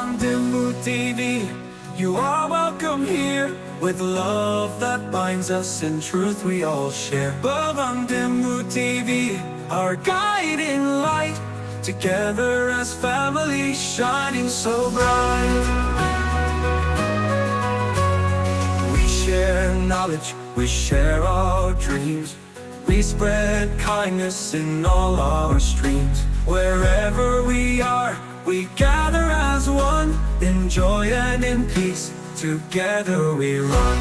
Bavandimwe TV, you are welcome here. With love that binds us and truth we all share. Bavandimwe TV, our guiding light. Together as family, shining so bright. We share knowledge, we share our dreams. We spread kindness in all our streams. Wherever we are, we gather as one. In joy and in peace, together we run.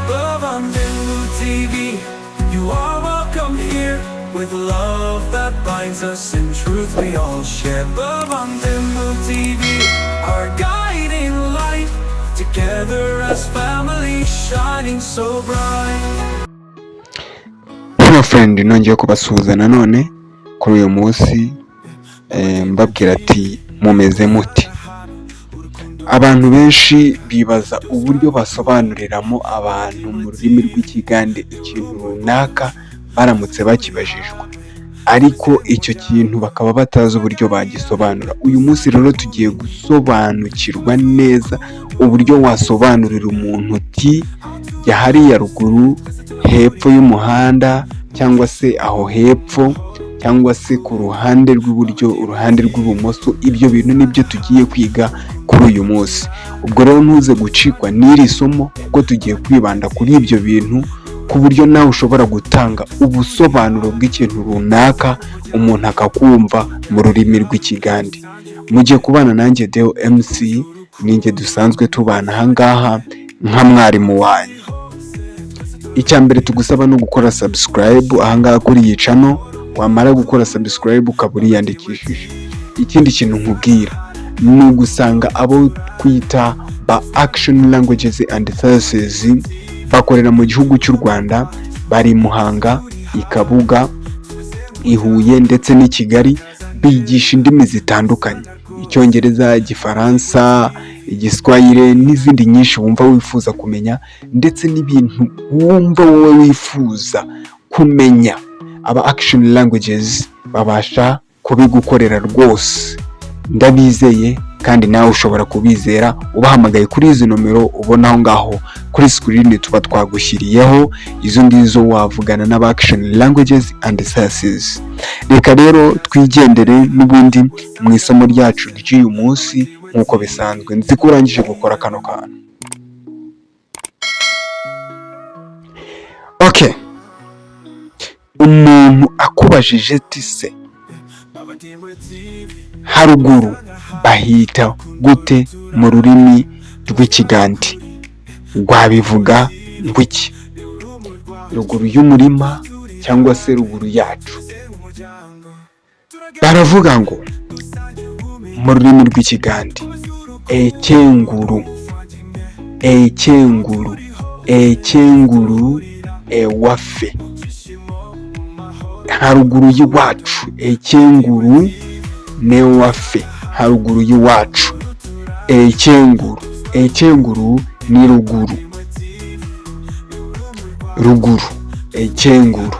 Bavandimwe TV, you are welcome here. With love that binds us in truth we all share. Bavandimwe TV, our guiding light. Together as family, shining so bright. Hello friend, nongeye kubasuhuza nanone kuri uyu munsi, mbabwira ati mumeze muti? Abantu benshi bibaza uburyo basobanuriramo abantu mu rurimi rw'Ikigande ikintu runaka baramutse bakibajijwe, ariko icyo kintu bakaba batazi uburyo bagisobanura. Uyu munsi rero tugiye gusobanukirwa neza uburyo wasobanurira umuntu uti jya hariya ruguru hepfo y'umuhanda, cyangwa se aho hepfo, cyangwa se ku ruhande rw'iburyo, uruhande rw'ibumoso. Ibyo bintu nibyo tugiye kwiga kuri uyu munsi. Ubwo rero ntuze gucikwa n'iri somo, kuko tugiye kwibanda kuri ibyo bintu ku buryo nawe ushobora gutanga ubusobanuro bw'ikintu runaka umuntu akakumva mu rurimi rw'Ikigande. Mugiye kubana nanjye Deo MC, ninjye dusanzwe tubana ahangaha nka mwarimu wanyu. Icya mbere tugusaba ni ugukora subscribe ahangaha kuri iyi channel. Wamara gukora subscribe ukaba uriyandikishije. Ikindi kintu nkubwira ni ugusanga abo twita ba Action Languages and Services, bakorera mu gihugu cy'u Rwanda, bari i Muhanga, i Kabuga, i Huye ndetse n'i Kigali. Bigisha indimi zitandukanye: Icyongereza, Igifaransa, Igiswahili n'izindi nyinshi wumva wifuza kumenya, ndetse n'ibintu wumva wowe wifuza kumenya. Aba Action Languages babasha kubigukorera rwose, ndabizeye, kandi nawe ushobora kubizera ubahamagaye kuri izi nomero ubona aho ngaho kuri screen tuba twagushyiriyeho. Izo ngizo wavugana n'aba Action Languages and Services. Reka rero twigendere n'ubundi mu isomo ryacu ry'uyu munsi. Nk'uko bisanzwe, nzi ko urangije gukora kano kantu. Okay, umuntu akubajije ati se haruguru bahita gute mu rurimi rw'Ikigande, wabivuga ngo iki? Ruguru y'umurima cyangwa se ruguru yacu, baravuga ngo mu rurimi rw'Ikigande ekyenguru, ekyenguru, ekyenguru ewaffe, haruguru y'iwacu. Ekyenguru newaffe, haruguru y'iwacu. Ekyenguru, ekyenguru ni ruguru, ruguru, ekyenguru.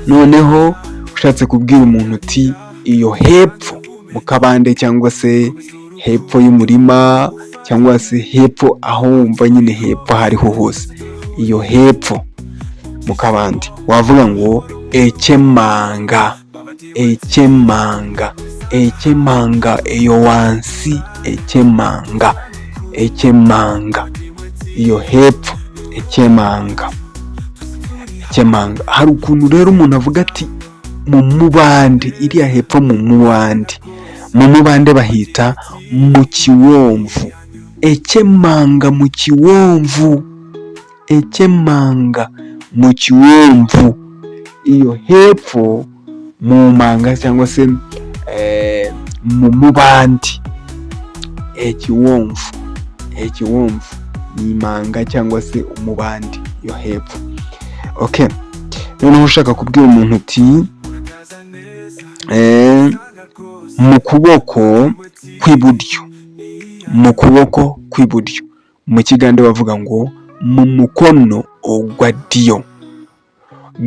Noneho ushatse kubwira umuntu uti iyo hepfo mu kabande, cyangwa se hepfo y'umurima, cyangwa se hepfo aho wumva nyine hepfo aho ariho hose, iyo hepfo mu kabande, wavuga ngo ekemanga, ekemanga, ekemanga eyo wansi, ekemanga, ekemanga iyo hepfo, ekemanga, ekemanga. Hari ukuntu rero umuntu avuga ati mu mubande, iriya hepfo mu mubande. Mu mubande bahita mu kiwomvu. Ekemanga mu kiwomvu, ekemanga mu kiwomvu, iyo hepfo mu manga cyangwa se mu mubande. Ekiwomvu, ekiwomvu ni imanga cyangwa se umubande yo hepfo. Okay, noneho ushaka kubwira umuntu uti mu kuboko kw'iburyo, mu kuboko kw'iburyo, mu Kigande bavuga ngo mu mukono ogwa ddyo.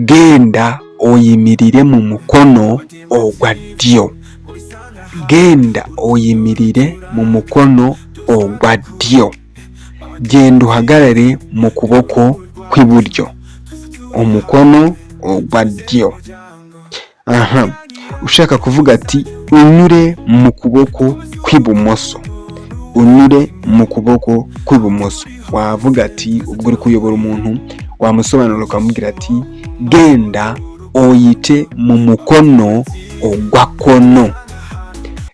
Genda oyimirire mu mukono ogwa ddyo. Genda oyimirire mu mukono ogwa ddyo, genda uhagarare mu kuboko kw'iburyo, umukono ogwa ddyo. Aha ushaka kuvuga ati unyure mu kuboko kw'ibumoso, unyure mu kuboko kw'ibumoso, wavuga ati ubwo uri kuyobora umuntu, wamusobanurira ukamubwira ati genda oyite mu mukono ogwa kkono,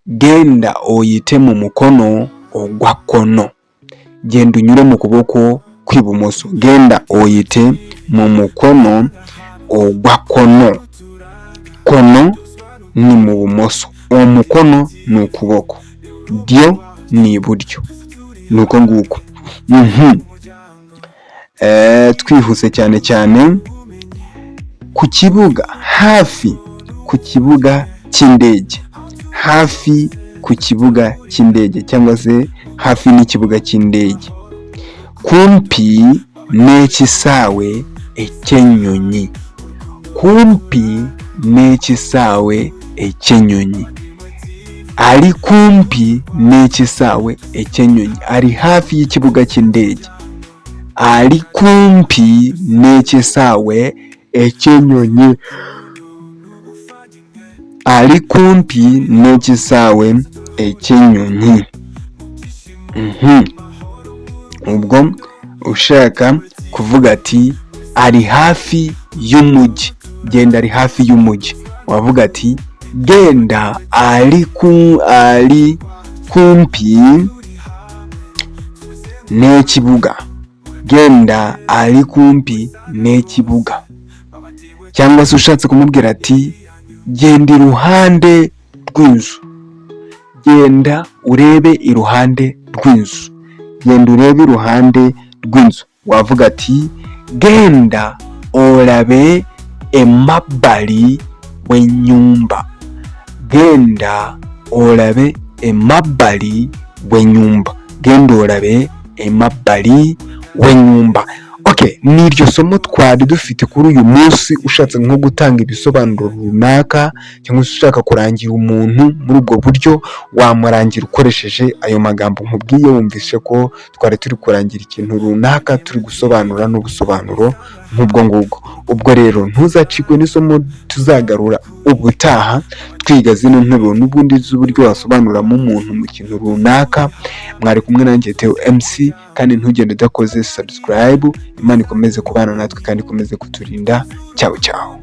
genda oyite mu mukono ogwa kkono, genda unyure mu kuboko kw'ibumoso, genda oyite mu mukono ogwa kkono. Kkono ni mu bumoso, umukono ni ukuboko, ddyo ni iburyo, ni uko nguko. Twihuse cyane cyane ku kibuga, hafi ku kibuga cy'indege, hafi ku kibuga cy'indege cyangwa se hafi n'ikibuga cy'indege. Kumpi n'ekisaawe eky'ennyonyi, kumpi n'ekisaawe eky'ennyonyi, ari kumpi n'ekisaawe eky'ennyonyi, ari hafi y'ikibuga cy'indege, ari kumpi n'ekisaawe eky'ennyonyi, ari kumpi n'ekisaawe eky'ennyonyi. Ubwo ushaka kuvuga ati ari hafi y'umujyi, genda ari hafi y'umujyi, wavuga ati genda ari kumpi n'ekibuga, genda ari kumpi n'ekibuga. Cyangwa se ushatse kumubwira ati genda iruhande rw'inzu, genda urebe iruhande rw'inzu, genda urebe iruhande rw'inzu, wavuga ati genda olabe emabbali w'ennyumba, genda olabe emabbali w'ennyumba, genda olabe emabbali w'ennyumba. Okay, ni iryo somo twari dufite kuri uyu munsi. Ushatse nko gutanga ibisobanuro runaka cyangwa se ushaka kurangira umuntu muri ubwo buryo, wamurangira ukoresheje ayo magambo nkubwiye. Wumvise ko twari turi kurangira ikintu runaka, turi gusobanura n'ubusobanuro nk'ubwo ngubwo. Ubwo rero ntuzacikwe n'isomo tuzagarura ubutaha, twiga zino nteruro n'ubundi z'uburyo wasobanuramo umuntu mu kintu runaka. Mwari kumwe nanjye Theo MC, kandi ntugende udakoze subscribe. Imana ikomeze kubana natwe kandi ikomeze kuturinda. Ciao ciao.